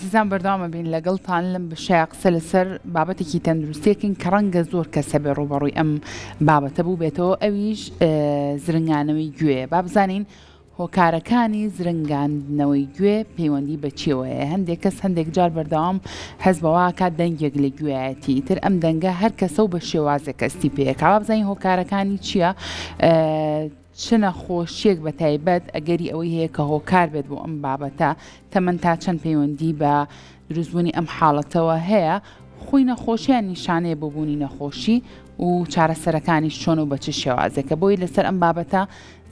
ئازیزان بەردەوامە بین لەگەڵتان لەم بەشەیا قسە لەسەر بابەتێکی تەندروستیەکەین کە ڕەنگە زۆر کەس هەبێ ڕووبەڕووی ئەم بابەتە بووبێتەوە ئەویش زرنگانەوەی گوێ با بزانین هۆکارەکانی زرنگاندنەوەی گوێ پەیوەندی بە چیەوە هەیە هەندێک کەس هەندێک جار بەردەوام هەست بەوە ئەکات دەنگێک لە گوێیەتی ئیتر ئەم دەنگە هەر کەسە و بە شێوازێک هەستی پێ ئەکا با بزانین هۆکارەکانی چییە چ نەخۆشییەک بە تایبەت ئەگەری ئەوەی هەیە کە هۆکار بێت بۆ ئەم بابەتە؟ تەمەن تا چەند پەیوەندی بە دروستبوونی ئەم حاڵەتەوە هەیە؟ خۆی نەخۆشی یان نیشانەیە بۆ بوونی نەخۆشی و چارەسەرەکانیش چۆن و بە چ شێوازێکە؟ بۆی لەسەر ئەم بابەتە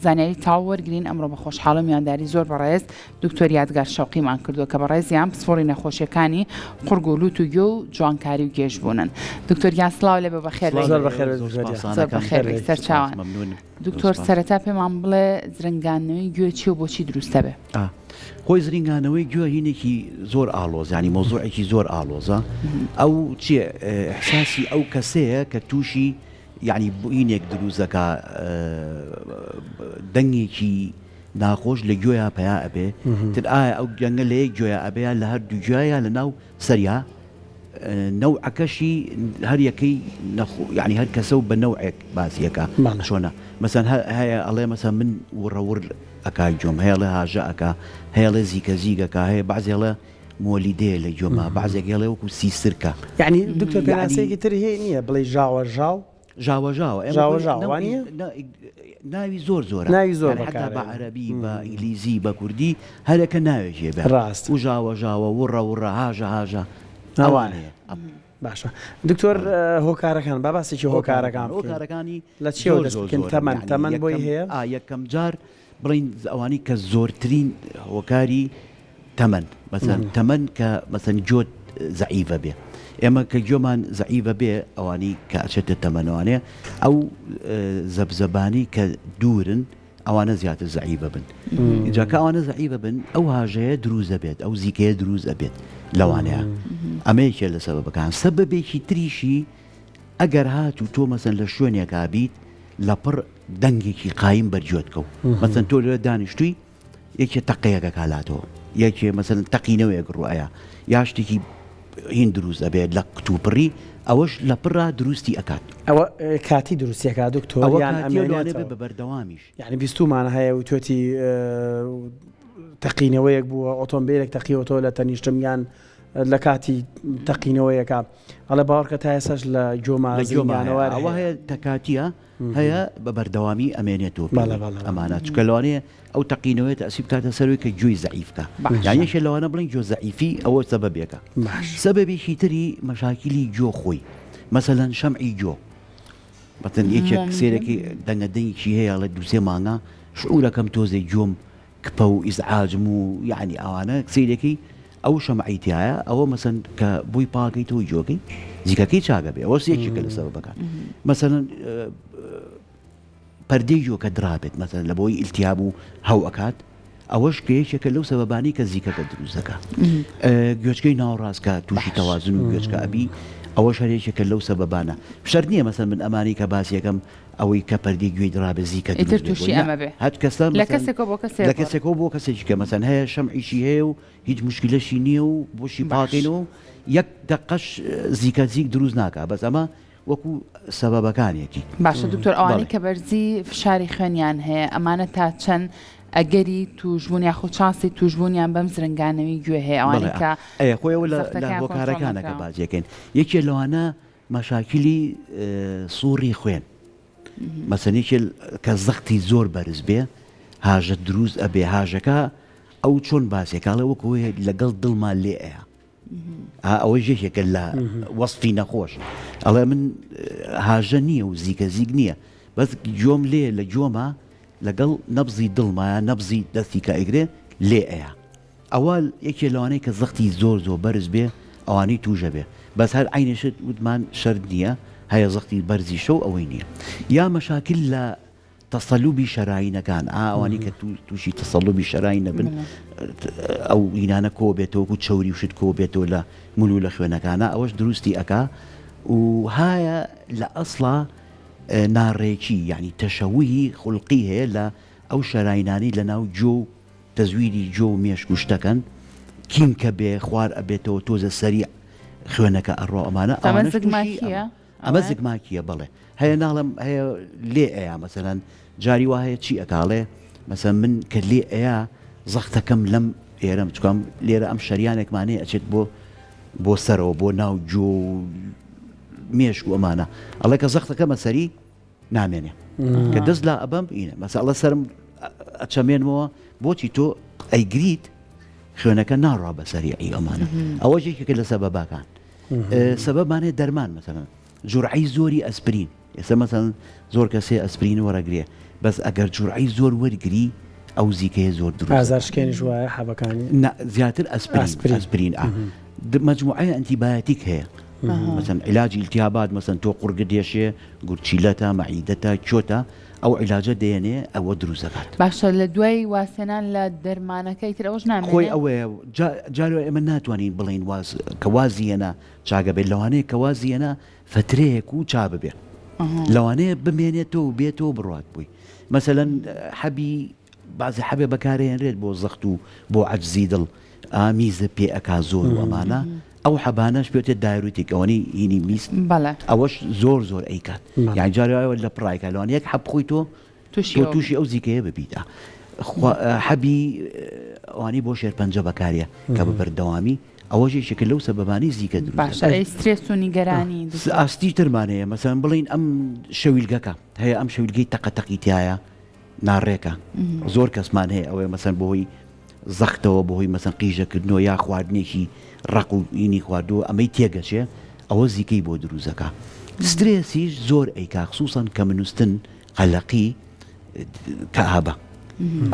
زانیاری تەواو وەرگرین ئەمڕۆ بە خۆشحاڵی و میوانداری زۆر بەڕێز دکتۆر یادگار شەوقیمان کردووە کە بەڕێزیان پسپۆڕی نەخۆشیەکانی قوڕگ و لوت و گوێ و جوانکاری و گێژبوونن. دکتۆر گیان سڵاو لێ بێ بەخێر بێی. زۆر بەخێر بێی دکتۆر گیان. زۆر بەخێر بێی سەرچاوان. دکتۆر سەرەتا پێمان بڵێ زرنگاندنەوەی گوێ چیە و بۆچی دروست دەبێ؟ خۆی زرینگانەوەی گوێ هینێکی زۆر ئاڵۆز ینی مۆزوعێکی زۆر ئاڵۆزە ئەو چیە ئیحساسی ئەو کەسەیە کە تووشی یعنی بوینێک دروست دەکا دەنگێکی ناخۆش لە گوێیا پەیا ئەبێ تر ئایا ئەو دەنگە لە یەک گوێیا ئەبێ یا لە هەردوو گوێیا یا لە ناو سەریا نەوعەکەشی هەر یەکەی نەخۆ یعنی هەر کەسە و بە نەوعێک باسی ئەکا بەڵێ. چۆنە مەسەن هەیە ئەڵێ مەسەن من وڕە وڕ ئەکا گوێم هەیە ئەڵێ هاژە ئەکا هەیە ئەڵێ زیکە زیک ئەکا هەیە بەعزێ ئەڵێ مۆلیدەیە لە گوێما بەعزێک ئەڵێ وەکو سیسرکە یعنی دکتۆر یعنی پێناسەیەکی تر هەیە نییە بڵێی ژاوە ژاو؟ ژاوەژاوە ئێمە ژاوە خۆی ژاو وا نەوعی نییە؟ ناوی زۆر زۆرە ناوی زۆر یانی حەتا بە بەکارهێنا. عەرەبی بە ئینگلیزی بە کوردی هەرێکە ناوێکی هەبێ ڕاستە. و ژاوە ژاوە وڕە وڕە هاژە هاژە ئەوانەیە. ئەوانەیە. باشە دکتۆر بەڵێ. هۆکارەکان با باسێکی هۆکارەکان هۆکارەکان بکەین هۆکارەکانی لە چیەوە زۆر دەست زۆر بکەین زۆرن تەمەن یانی تەمەن بۆی یەکەم هەیە؟ ئا یەکەم جار بڵێین ئەوانەی کە زۆرترین هۆکاری تەمەن مەسەن تەمەن کە مەسەن گوێت زەعیفە بێ ئێمە کە گوێمان زەعیفە بێ ئەوانی کە ئەچێتە تەمەنەوانێ ئەو زەبزەبانی کە دوورن ئەوانە زیاتر زەعیفە بن اینجا کە ئەوانە زەعیفە بن ئەو هاژەیە دروست دەبێت ئەو زیکەیە دروست ئەبێت لەوانەیە ئەمە یەکێ لە سەبەبەکان سەبەبێکی تریشی ئەگەر هاتوو تۆ مەسەن لە شوێنێکا بیت لەپڕ دەنگێکی قایم بەر گوێت کەوت مەسەن تۆ لێرە دانیشتووی یەکێ تەقەیەک ئەکا لاتەوە یەکێ مەسەن تەقینەوەیەک ڕوئەیا یا شتێکی هین دروست ئەبێت لە کتوپڕی ئەوەش لە پڕا دروستی ئەکات. ئەوە کاتی دروستی ئەکات دکتۆر ئەوە یان کاتیە لەوانەیە ئەمێنێتەوە؟ بێ بە بەردەوامیش. یانی بیستوومانە هەیە وتوێتی تەقینەوەیەک بووە ئۆتۆمبیلێک تەقیوەتەوە لە تەنیشتم یان لە کاتی تەقینەوەیەکە ئەڵێ باوەڕکە تا ئێستاش لە گۆما لە گۆما هەیە زرینگانەوە ئەوە هەیە. هەیە تەکاتیە هەیە بە بەردەوامی ئەمێنێتەوە بەڵێ پێوەی بەڵێ بەڵێ. ئەمانە چونکە لەوانەیە ئەو تەقینەوەیە تەئسیر بکاتە سەروی کە گوێی زەعیف کا یان باشە. یەکێ لەوانە بڵێن گوێ زەعیفی ئەوە سەبەبێکە باش. سەبەبێکی تری مەشاکیلی گوێ خۆی مەسەلەن شەمعی گوێ مەسەلەن یەکێک ممکن. سێرەکی دەنگە دەنگێکی هەیە ئەڵێ دوو سێ مانگە شعورەکەم تۆزێ گوێم کپە و ئیزعاجم و یەعنی ئەوانە سەیرەکەی ئەو شەمعەی تیایە ئەوە مەسەن کە بۆی پاکەیتەوە گوێکەی زیکەکەی چاکە بێ ئەوە یەکێکە لە سەبەبەکان مەسەلەن پەردەی گوێکە درابێت مەسەلەن لە بۆی ئیلتیاب و هەو ئەکات ئەوەش کە یەکێکە لەو سەبەبانی کە زیکەکە دروست دەکات گوێچکەی ناوەڕاست کە تووشی تەوازن و گوێچکە ئەبی ئەوەش هەر یەکێکە لەو سەبەبانە شەرت نییە مەسەن من ئەمانی کە باسیەکەم ئەوەی کە پەردەی گوێی دڕابێ زیکە ئیتر دروست بێ تووشی بۆی نا ئەمە بێ هەر کەسە لە مەسەن کەسێکەوە بۆ کەسێک لە گۆڕ. کەسێکەوە بۆ کەسێکی کە مەسەن هەیە شەمعیشی هەیە و هیچ موشکیلەشی نییە و بۆشی باش. پاکەینەوە و یەک دەقەش زیکە زیک دروست ناکا بەس ئەمە وەکو سەبەبەکانیەتی. باشە دکتۆر ئەوانەی بەڵێ. کە بەرزی فشاری خوێنیان هەیە ئەمانە تا چەند ئەگەری توشبوون یاخود چانسی توشبوونیان بەم زرنگانەوی گوێ هەیە بەڵێ ئەوانەی کە ئەیە خۆی ئەوە لە لە زەختەکەیان کۆنترۆڵ هۆکارەکانە کە نەکراوە. باسی ئەکەین یەکێ لەوانە مەشاکیلی سوڕی خوێن مەسەن یەکێ کە زەختی زۆر بەرز بێ هاژە دروست ئەبێ هاژەکە ئەو چۆن باسێکە ئەڵێ وەکو ئەوەی لەگەڵ دڵما لێ ئەیا ئەوەش یەکێکە لە وەسفی نەخۆش ئەڵێ من هاژە نییە و زیکە زیک نییە بەس گوێم لێ لە گوێما لەگەڵ نەبزی دڵمایە نەبزی دەستی کە ئەیگرێ لێ ئەیا ئەوە یەکێ لەوانەی کە زەختی زۆر زۆر بەرز بێ ئەوانەی توژە بێ بەس هەر عەینە شت وتمان شەرت نیە هەیە زەختی بەرزیشە و ئەوەی نیە یا مەشاکل لە تەسەلوبی شەراینەکان ئا ئەوانی کە تووشی تەسەلوبی شەراین نەبن ئەو هینانە کۆ بێتەوە و چەوری و شت کۆ بێتەوە لە ملو لە خوێنەکانە ئەوەش دروستی ئەکا و هایە لە ئەسڵا ناڕێکی یعنی تەشەوهی خولقی هەیە لە ئەو شەراینانی لە ناو گوێ و تەزویری گوێ و مێشک و شتەکەن. کین کە بێ خوار ئەبێتەوە تۆزە سەریع خوێنەکە ئەڕوا ئەمانە ئەمە ئەوانەش تووشی زگماکییە؟ ئەمە زگماکییە بەڵێ هەیە ناڵێم هەیە لێ ئەیا مەسەلەن جاری وا هەیە چی ئەکا ئەڵێ مەسەلەن من کە لێ ئەیا زەختەکەم لەم ئێرەم چکام لێرە ئەم شەریانێکمان هەیە ئەچێت بۆ بۆ سەرەوە بۆ ناو گوێ و مێشک و ئەمانە ئەڵێ کە زەختەکەمە سەری نامێنێ کە دەست لا ئەبەم ئینە مەسە ئەڵێ سەرم ئەچەمێنمەوە بۆچی تۆ ئەیگریت خوێنەکە ناڕوا بە سەریعی ئەمانە ئەوە یەکێکە لە سەبەبەکان سەبەبمان هەیە دەرمان مەسەلەن جورعەی زۆری ئەسپرین ئێستا مەسەلەن زۆر کەسێ ئەسپرین وەرەگرێ بەس ئەگەر جورعەی زۆر وەرگری ئەو زیکەیە زۆر دروست ئازار شکێنیش وایە حەبەکانی نا زیاتر ئەسپرین ئەسپرین. ئەسپرین ئا مەجموعەی ئەنتیبایەتیک هەیە مەسەن عیلاجی ئیلتیهابات مەسەن تۆ قوڕگت دێشێ گورچیلەتە مەعیدەتە کۆتە ئەو عیلاجە دێنێ ئەوە دروست دەکات. باشە لە دوای وازهێنان لە دەرمانەکە ئیتر ئەوەش نامێنێ؟ خۆی ئەوەیە جا جارێ ئێمە ناتوانین بڵێین واز کە وازی هێنا چاک ئەبێت لەوانەیە کە وازی هێنا فەترەیەک و چا ببێ لەوانەیە بمێنێتەوە و بێتەوە بڕوات بووی مەسەلەن حەبی بەعزی حەبێ بەکارەهێنرێت بۆ زەخت و بۆ عەجزی دڵ ئا میزە پێ ئەکا زۆر و ئەمانە ئەو حەبانەش پێوتێت diuretic ئەوەنەی هینی میز بەڵێ. ئەوەش زۆر زۆر ئەیکات بەڵێ. یانی جارێ وایە لە پڕ ئەیکات لەوانەیە یەک حەب بخۆی تۆ تووشی تۆ ئەوە تووشی ئەو زیکەیە ببیت ئا خوا حەبی ئەوانەی بۆ شێرپەنجە بەکارێ کە بە بەردەوامی ئەوەش یەکێکە لەو سەبەبانەی زیکە دروست باشە دەکات. ئەی سترێس و نیگەرانی دکتۆر؟ ئاستی ترمان هەیە مەسەلەن بڵێین ئەم شەویلگەکە هەیە ئەم شەویلگەی تەقە تەقی تیایە ناڕێکە زۆر کەسمان هەیە ئەوەیە مەسەن بۆی زەختەوە بەهۆی مەسەن قیژەکردنەوە یا خواردنێکی ڕەق و ئینی خواردووە ئەمەی تێگەچێ ئەوە زیکەی بۆ دروستەکە سترێسیش زۆر ئەیکا خسوسەن کە منوستن قەلەقی کەئابە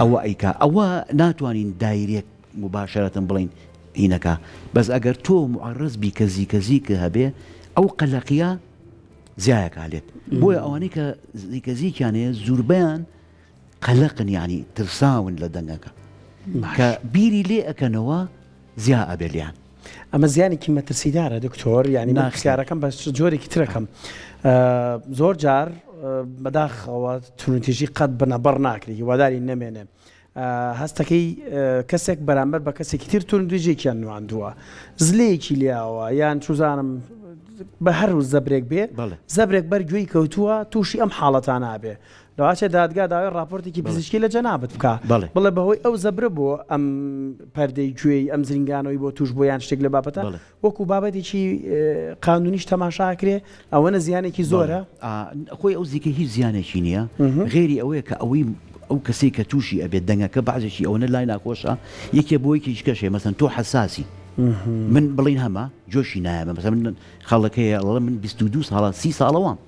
ئەوە ئەیکا ئەوە ناتوانین دایرێک مباشرەتەن بڵین هینەکە بەس ئەگەر تۆ معرض بی کە زیکە زیکە هەبێ ئەو قەلەقیە زیایەکا لێت بۆیە ئەوانەی کە زیکە زیکیان هەیە زوربەیان قەلەقن یانی ترساون لە دەنگەکە کە بیری لێ ئەکەنەوە زیا ئەبێ لێیان. ئەمە زیانێکی مەترسیدارە دکتۆر یانی من پرسیارەکەم بە جۆرێکی ترەکەم زۆر جار بەداخەوە توندوتیژی قەت بنەبڕ ناکرێ هیواداری نەمێنێ هەستەکەی کەسێک بەرامبەر بە کەسێکی تر توندوتیژێکیان نواندووە زلەیەکی لیاوە یان چوزانم بە هەر زەبرێک بێ زەبرێک بەر گوێی کەوتووە تووشی ئەم حاڵەتانە بێ لەواچێ دادگا داوای ڕاپۆرتێکی پزیشکی لە جەنابت بکا بڵێ بەهۆی ئەو زەبرە بۆ ئەم پەردەی گوێی ئەم زرینگانەوەی بۆ توش بۆ یان شتێک لە بابەتە وەکو بابەتێکی قانونیش تەماشا ئەکرێ ئەوەنە زیانێکی زۆرە. خۆی ئەو زیکە هیچ زیانێکی نییە غێری ئەوەیە کە ئەوەی ئەو کەسەی کە تووشی ئەبێت دەنگەکە بەعزێکی ئەوەنە لای ناخۆشە یەکێ بۆ یەکێکی کەشێ مەسەن تۆ حەساسی من بڵین هەمە جۆشی نایەمە مەسەن من خەڵک هەیە ئەڵێ من 22 ساڵە 30 ساڵە وام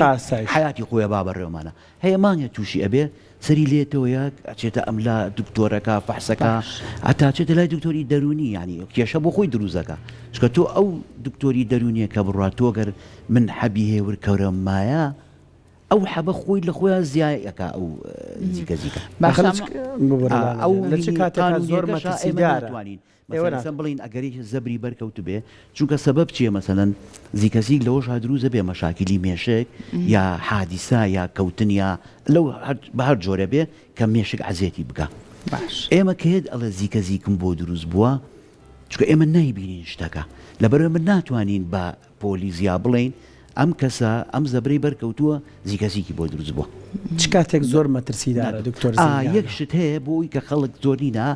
ئاسایش. حەیاتی خۆیە با بەڕێوەمانە هەیە مانگێ تووشی ئەبێ سەری لێتەوە یا ئەچێتە ئەملا دکتۆرەکە فەحسەکە باش. هەتا ئەچێتە لای دکتۆری دەروونی یانی کێشە بۆ خۆی دروست دەکا چونکە تۆ ئەو دکتۆری دەروونیە کە بڕوا تۆ گەر من حەبی هێور کەرەم مایە ئەو حەبە خۆی لە خۆیان زیای ئەکا ئەو زیکە زیکە باشە ئاخر لە چ ئەمە ببورە لانا ئەو گیان لە چ هینی کاتێکا زۆر قانونیەکەشا ئێمە مەترسیدارە ناتوانین ئێوە مەسەلەن ناتوانن. بڵێین ئەگەر یەکێ زەبری بەرکەوتبێ چونکە سەبەب چیە مەسەلەن زیکەزیک لەوەشا دروست ئەبێ مەشاکیلی مێشک یا حادیسە یا کەوتن یا لەو هەر بە هەر جۆرێ بێ کە مێشک عەزێتی بکا باش. ئێمە کە یەت ئەڵێ زیکەزیکم بۆ دروست بووە چونکە ئێمە نایبینین شتەکە لەبەرئەوەی ئێمە ناتوانین بە پۆلیس یا بڵێین ئەم کەسە ئەم زەبرەی بەرکەوتووە زیکەزیکی بۆ دروست بووە. چ کاتێک زۆر مەترسیدارە دکتۆر زریانە؟ یەک شت هەیە بۆ ئەوی کە خەڵک زۆر نینە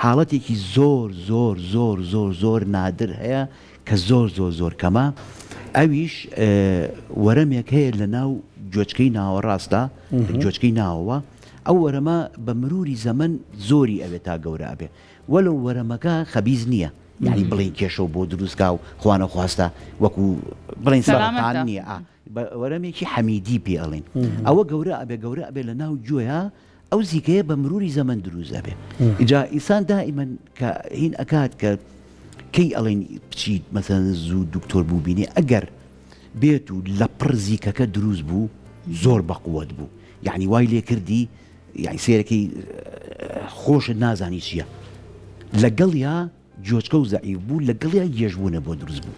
حاڵەتێکی زۆر زۆر زۆر زۆر زۆر نادر هەیە کە زۆر زۆر زۆر کەمە ئەویش وەرەمێک هەیە لە ناو گوێچکەی ناوەڕاستە گوێچکەی ناوەوە ئەو وەرەمە بە مروری زەمەن زۆری ئەوێت تا گەورە ئەبێ وەلو وەرەمەکە خەبیز نییە یعنی بڵێن کێشە و بۆ دروستکا و خوانە خواستە وەکو بڵێن سەرەتان نییە وەرەمێکی حەمیدی پێ ئەڵێن ئەوە گەورە ئەبێ گەورە ئەبێ لە ناو گوێیە ئەو زیکەیە بە مروری زەمەن دروست ئەبێ ئینجا ئینسان دائیمەن کە هین ئەکات کە کەی ئەڵێن بچیت مەسەن زوو دکتۆر بوو بینێ ئەگەر بێت و لە پڕ زیکەکە دروست بوو زۆر بەقوت بوو یعنی وای لێ کردی یعنی سێرەکەی خۆشت نازانی چییە لەگەڵ یا جۆچکە و زەعیف بوو لەگەڵیا گێژبوونە بۆ دروست بوو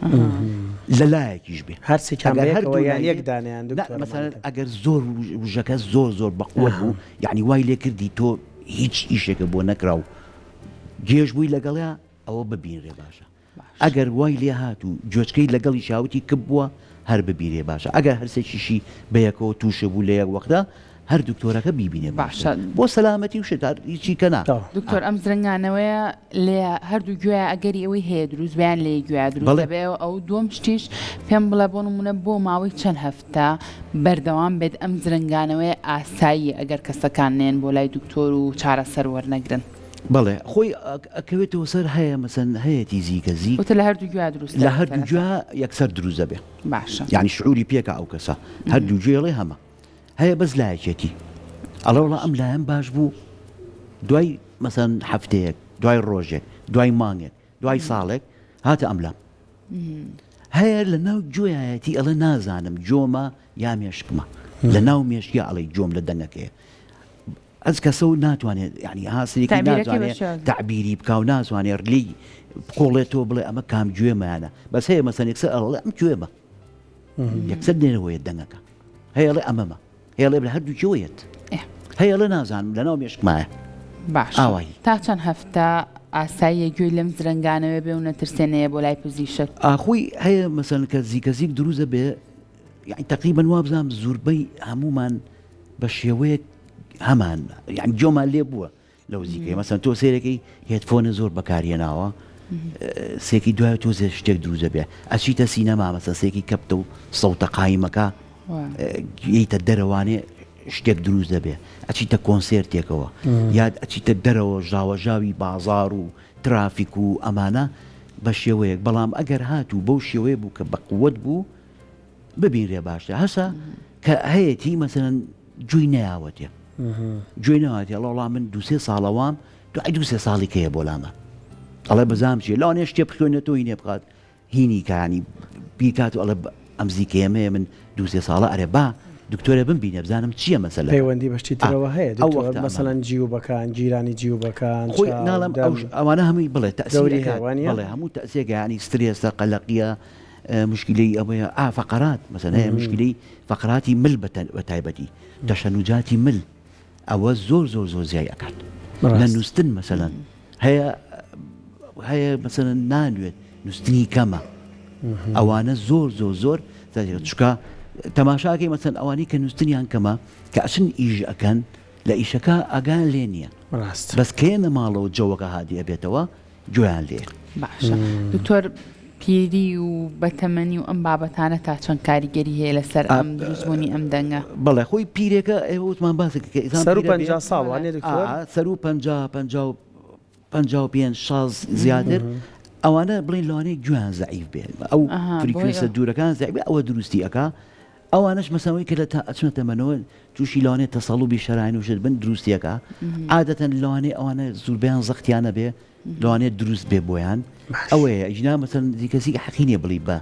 لە لایەکیش بێ هەرسێکیان ئەگەر بەیەکەوە هەردوو یان لای یەک دانەیان نا دکتۆر مەسەلەن مامتم ئەگەر زۆر وژەکە زۆر زۆر بەقوەت بوو یعنی وای لێ کردی تۆ هیچ ئیشێکە بۆ نەکرا و گێژ بووی لەگەڵیا. ئەوە ببینرێ باشە. ئەگەر وای لێ هات و گوێچکەی لەگەڵی شاوتی کپ بووە هەر ببینێ باشە ئەگەر هەرسێکیشی بەیەکەوە تووشە بوو لە یەک وەختدا هەر دکتۆرەکە بیبینێ باشە بۆ سەلامەتی و شت هەر هیچی کە نا. دکتۆر ئەم زرنگانەوەیە لە هەردوو گوێیا ئەگەری ئەوەی هەیە دروست بێ یان لە یەک گوێیا دروست دەبێ ئەو دووەم شتیش پێم بڵێ بۆ نموونە بۆ ماوەی چەند هەفتە بەردەوام بێت ئەم زرنگانەوەیە ئاساییە ئەگەر کەسەکان نێن بۆ لای دکتۆر و چارەسەر وەرنەگرن؟ بەڵێ خۆی ئەکەوێتەوە سەر هەیە مەسەن هەیەتی زیکە زیک وتە لە هەردوو گوێیا دروست لە هەردوو گوێیا یەکسەر دروست دەبێ باشە یعنی شعوری پێکا ئەو کەسە هەردوو گوێ ئەڵێ هەمە هەیە بەس لایەکێتی ئەڵێ وەڵا ئەم لایەم باش بوو دوای مەسەن هەفتەیەک دوای ڕۆژێک دوای مانگێک دوای ساڵێک هاتە ئەم لام هەیە لە ناو گوێیایەتی ئەڵێ نازانم جۆمە یا مێشکمە لە ناو مێشکیا ئەڵێ جۆم لە دەنگەکەیە ئەس کەسە و ناتوانێت یعنی هاسێکی تەعبیرەکەی بە ناتوانێت شێوازی. تەعبیری بکا و ناتوانێت لێی بکۆڵێتەوە بڵێ ئەمە کام گوێمەیانە بەس هەیە مەسەن یەکسەر ئەڵێ ئەم گوێمە یەکسەر لێرەوەیە دەنگەکە هەیە ئەڵێ ئەمەمە هەیە ئەڵێ لە هەردوو گوێوەیەت ئێ. هەیە ئەڵێ نازانم لەناو مێشکمایە باشە ئاوایی. تا چەند هەفتە ئاساییە گوێی لەم زرنگانەوە بێ و نەترسێ نەیە بۆ لای پزیشک؟ ئاخۆی هەیە مەسەن کە زیکە زیک دروست دەبێ یعنی تەقریبەن وابزانم زوربەی هەموومان بە شێوەیەک هەمان یعنی گوێمان لێ بووە لەو زیکەی مەسەن تۆ سێرەکەی headphone ە زۆر بەکارهێناوە سێکی دوای تۆزێ شتێک دروست دەبێ ئەچیتە سینەما مەسە سێکی کەپتە و سەوتە قایمەکە یتە دەرەوانێ شتێک دروست دەبێ ئەچیتە کۆنسێرتێکەوە یاد ئەچیتە دەرەوە ژاوەژاوی بازار و ترافیک و ئەمانە بە شێوەیەک بەڵام ئەگەر هاتوو بەو شێوەیە بوو کە بەقوت بوو ببینرێ باشترە هەسە کە هەیەتی مەسەلەن گوێی نەیاوەتێ گوێی نەواتێ ئەڵێ وەڵا من دوسێ ساڵە وام دوای دوسێ ساڵی کەیە بۆ لامە ئەڵێ بەزام چیە لەوانەیە شتێ بخوێنێتەوە هینێ بکات هینی کانی بیکات و ئەڵێ ئەم زیکەیەمەیە من دوسێ ساڵە ئەرێ با دکتۆرە بمبینە بزانم چییە مەسەلە پەیوەندی بە شتی ترەوە هەیە دکتۆر مەسەلەن جیوبەکان گیرانی جیوبەکان خۆی ناڵم ئەو ئەوانە هەمووی بڵێ تەئسیری هەیە وانیە بەڵێ هەموو تەئسیرێکە یانی سترێسە قەلەقیە مشکلەی ئەوەیە ئا فەقەرات مەسەلەن هەیە مشکلەی فەقەراتی مل بە تایبەتی تەشەنوجاتی مل ئەوە زۆر زۆر زۆر زیای ئەکات لە نووسن مەسەلەن هەیە هەیە مەسەلەن نانوێت نووسنی کەمە ئەوانە زۆر زۆر زۆر چکە تەماشاکەی مەسەن ئەوانەی کە نووسنیان کەمە کە ئەچن ئیش ئەکەن لە ئیشەکە ئاگایان لێ نییە ڕاست بەس کێنە ماڵەوە جەوەکە هادی ئەبێتەوە گوێیان لێیە. باشە دکتۆر پیری و بەتەمەنی و ئەم بابەتانە تا چەند کاریگەری هەیە لەسەر ئەم دروستبوونی ئەم دەنگە؟ بەڵێ خۆی پیرێکە ئێوە وتمان باسی کە ئینسان سەرو 50 ساڵ وانیە دکتۆر؟ سەرو 50 50 55 شاز زیاتر ئەوانە بڵین لەوانەیە گوێیان زەعیف بێ ئەو frequency ە دوورەکان زەعیف بێ ئەوە دروستی ئەکا ئەوانەش مەسەوەی کە لە تا ئەچنە تەمەنەوە تووشی لەوانەیە تەسەڵوبی شەراین و شت بن دروستی ئەکا عادەتەن لەوانەیە ئەوانە زوربەیان زەختیان نەبێ لەوانەیە دروست بێ بۆیان ئەوەیە ئەگینا مەسەن کەسی حەقی نییە بڵی بە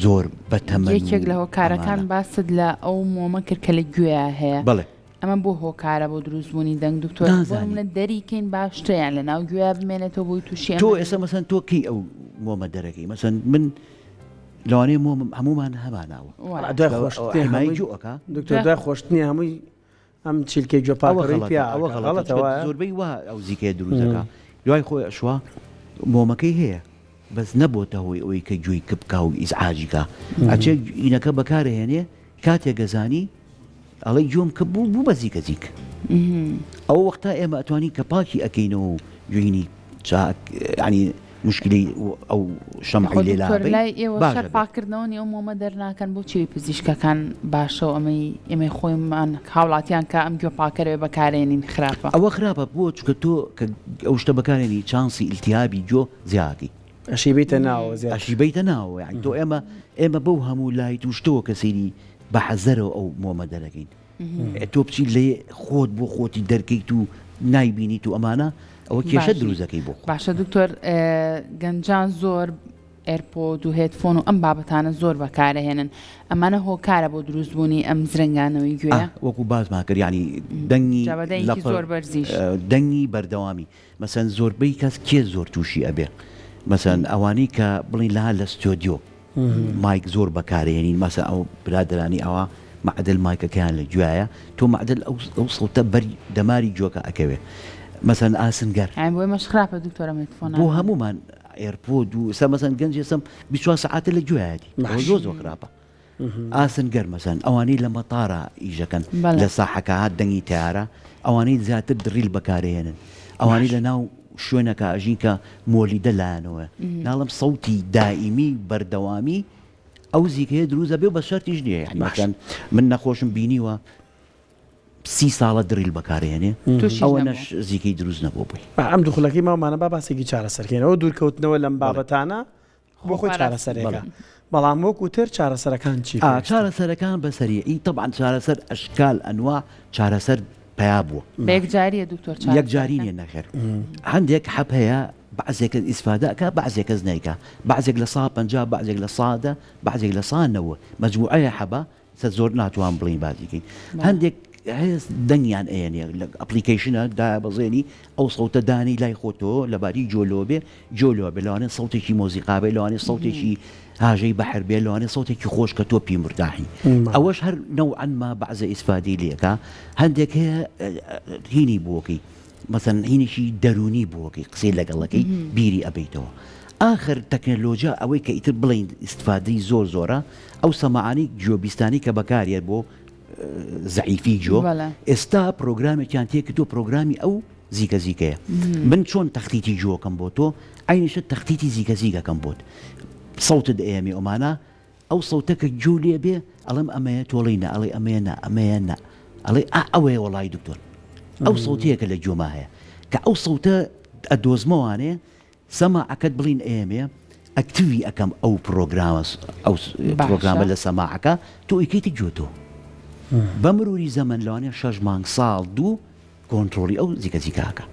زۆر بە تەمەن یەکێک لە هۆکارەکان باست لە ئەو مۆمە کرد کە لە گوێیا هەیە بەڵێ ئەمە بۆ هۆکارە بۆ دروست بوونی دەنگ دکتۆر بۆ دەری کەین باشترە یان لە ناو گوێیا بمێنێتەوە بۆی تووشی تۆ ئێستا مەسەن تۆ کەی ئەو مۆمە دەرەکەی مەسەن من لەوانەیە مۆمم هەموومان هەماناوە دوای خۆشتنی هەمووی جوو ئەکا دکتۆر دوای خۆشتنی هەمووی ئەم چیلکەی گوێ پاکەڕی پیا ئەوە غەڵەتە زۆربەی وا ئەو زیکەیە دروست دەکا دوای خۆی ئەشوا مۆمەکەی هەیە بەس نەبۆتە هۆی ئەوەی کە گوێی کپ کا و ئیزعاجی کا ئەچێ ئینەکە بەکارهێنێ کاتێک گەزانی ئەڵێ گوێم کپ بوو بوو بە زیکە زیک ئەو وەختە ئێمە ئەتوانین کە پاکی ئەکەینەوە و گوێینی چاک ینی مشکلی ئەو شەمعی لێ لابەین لای ئێوە شەر پاکردنەوە نیە ئەو مۆمە دەرناکەن بۆچی پزیشکەکان باشە و ئەمەی ئێمەی خۆیمان هاوڵاتیان کە ئەم گوێ پاکەرەوە بەکارێنین خراپە ئەوە خراپە بۆ چونکە تۆ کە ئەو شتە بەکارێنی چانسی ئیلتیهابی گوێ زیاکەی ئەشی بیتە ناوە زیاتر ئەشی بیتە ناوە یعنی تۆ ئێمە ئێمە بەو هەموو لایت و شتەوە کە سەیری بە حەزەرەوە ئەو مۆمە دەرەکەین تۆ بچی لێ خۆت بۆ خۆتی دەرکەیت و نایبینیت و ئەمانە ئەوە کێشە دروست دەکەی بۆ خۆت. باشە دکتۆر گەنجان زۆر AirPod و headphone و ئەم بابەتانە زۆر بەکارەهێنن ئەمانە هۆکارە بۆ دروست بوونی ئەم زرنگانەوەی گوێ؟ وەکو باسمان کرد یانی دەنگی جا بە دەنگێکی زۆر بەرزیش. دەنگی بەردەوامی مەسەن زۆربەی کەس کێ زۆر تووشی ئەبێ مەسەن ئەوانەی کە بڵین لە لە ستۆدیۆ مایک زۆر بەکارێنین مەسە ئەو برادرانی ئەوە معدل مایکەکەیان لە گوایە تۆ معدل ئەو سەوتە بەر دەماری گوێکە ئەکەوێ. مەسەن ئاسنگەر. یانی بۆ ئێمەش خراپە دکتۆر ئەم هێدفۆنانە. بۆ هەموومان AirPod و ئێستا مەسەن گەنج ئێستا 24 سەعاتە لە گوێیەتی ئەوە زۆر زۆر خراپە. ئاسنگەر مەسەن ئەوانەی لە مەتارا ئیشەکەن لە ساحەکە هات دەنگی تەیارە ئەوانەی زیاتر دڕیل بەکارهێنن ئەوانەی لە ناو شوێنەکە ئەژین کە مۆلیدە لایەنەوە ناڵم سەوتی دائیمی بەردەوامی ئەو زیکەیە دروست ئەبێ و بە شەرتیش نییە یانی مەسەن من نەخۆشم بینیوە سی ساڵە دڕیل بەکارهێنێ ئەوە نەش زیکەی دروست نەبوو بۆی. ئەم دوو خولەکەی ماومانە با باسێکی چارەسەرکەینەوە دوورکەوتنەوە لەم بابەتانە بۆ خۆی چارەسەرێکە بەڵام وەکو تر چارەسەرەکان چی پێویستە؟ چارەسەرەکان بە سەریعی تەبعەن چارەسەر ئەشکال ئەنواع چارەسەر پەیا بووە. بە یەکجاریە دکتۆر چارەسەرەکان؟ یەکجاری نیە نەخێر هەندێک حەب هەیە بەعزێک کەس ئیسفادە ئەکا بەعزێک کەس نایکا بەعزێک لە سا 50 بەعزێک لە سا دە بەعزێک لە سا نەوە مەجموعەیە حەبە سە زۆر ناتوان بڵێین باسی کەین هەندێک هەیە دەنگیان ئەیەنێ لە application ە دابەزێنی ئەو سەوتە دانی لای خۆتۆ لەباری جۆلۆ بێ جۆلۆ بێ لەوانەیە سەوتێکی مۆزیقا بێ لەوانەیە سەوتێکی هاژەی بەحر بێ لەوانەیە سەوتێکی خۆش کە تۆ پێی مرتاحی ئەوەش هەر نەوعەن ما بەعزە ئیسفادەی لێکا هەندێک هەیە هینی بۆکەی مەسەن هینێکی دەروونی بۆکەی قسەی لەگەڵەکەی بیری ئەبیتەوە ئاخر تەکنەلۆجیا ئەوەی کە ئیتر بڵین ئیسفادەی زۆر زۆرە ئەو سەماعانەی گوێبیستانی کە بەکاریەت بۆ زەعیفی گوێ ئێستا پرۆگرامێکیان تێکردووە پرۆگرامی ئەو زیکە زیکەیە من چۆن تەختیتی گوێکەم بۆ تۆ عینیشە تەختیتی زیکە زیکەکەم بۆت سەوتت ئەیەمی ئەمانە ئەو سەوتە کە گوێ لێ بێ ئەڵێم ئەمەیە تۆڵی نە ئەڵێ ئەمەیە نا ئەمەیە نا ئەڵێ ئا ئەوەیە وەڵی دکتۆر ئەو سەوتەیە کە لە گوێما هەیە کە ئەو سەوتە ئەدۆزمەوانێ سەماعەکەت بڵین ئەیەمێ ئەکتیڤی ئەکەم ئەو پڕۆگرامە ئەو پڕۆگرامە لە سەماعەکە تۆ ئەیکەیتە گوێ تۆ بە مروری زەمەن لەوانەیە شەش مانگ ساڵ دوو کۆنترۆڵی ئەو زیکە زیکاکە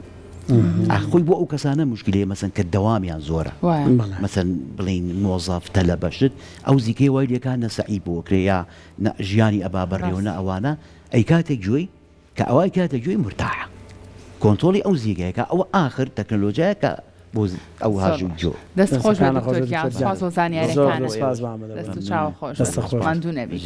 خۆی بۆ ئەو کەسانە مشکلەیە مەسەن کە دەوامیان زۆرە مەسەن بڵین مۆزەف تەلەبەشت ئەو زیکەی وای لێکان نەسەعی بۆکرێ یا ژیانی ئەبا بەڕێوە نە ئەوانە ئەیکاتە گوێی کە ئەوە ئەیکاتە گوێی مورتاحە کۆنتۆڵی ئەو زیگەیە کە ئەوە ئاخر تەکنەلۆجیایە کە بۆ ئەو هاژ و جۆ. دەست خۆش بێت دکتۆر گیان سوپاس بۆ زانیاریەکانت دەست و چاوە خۆش بێت ماندوو نەبی.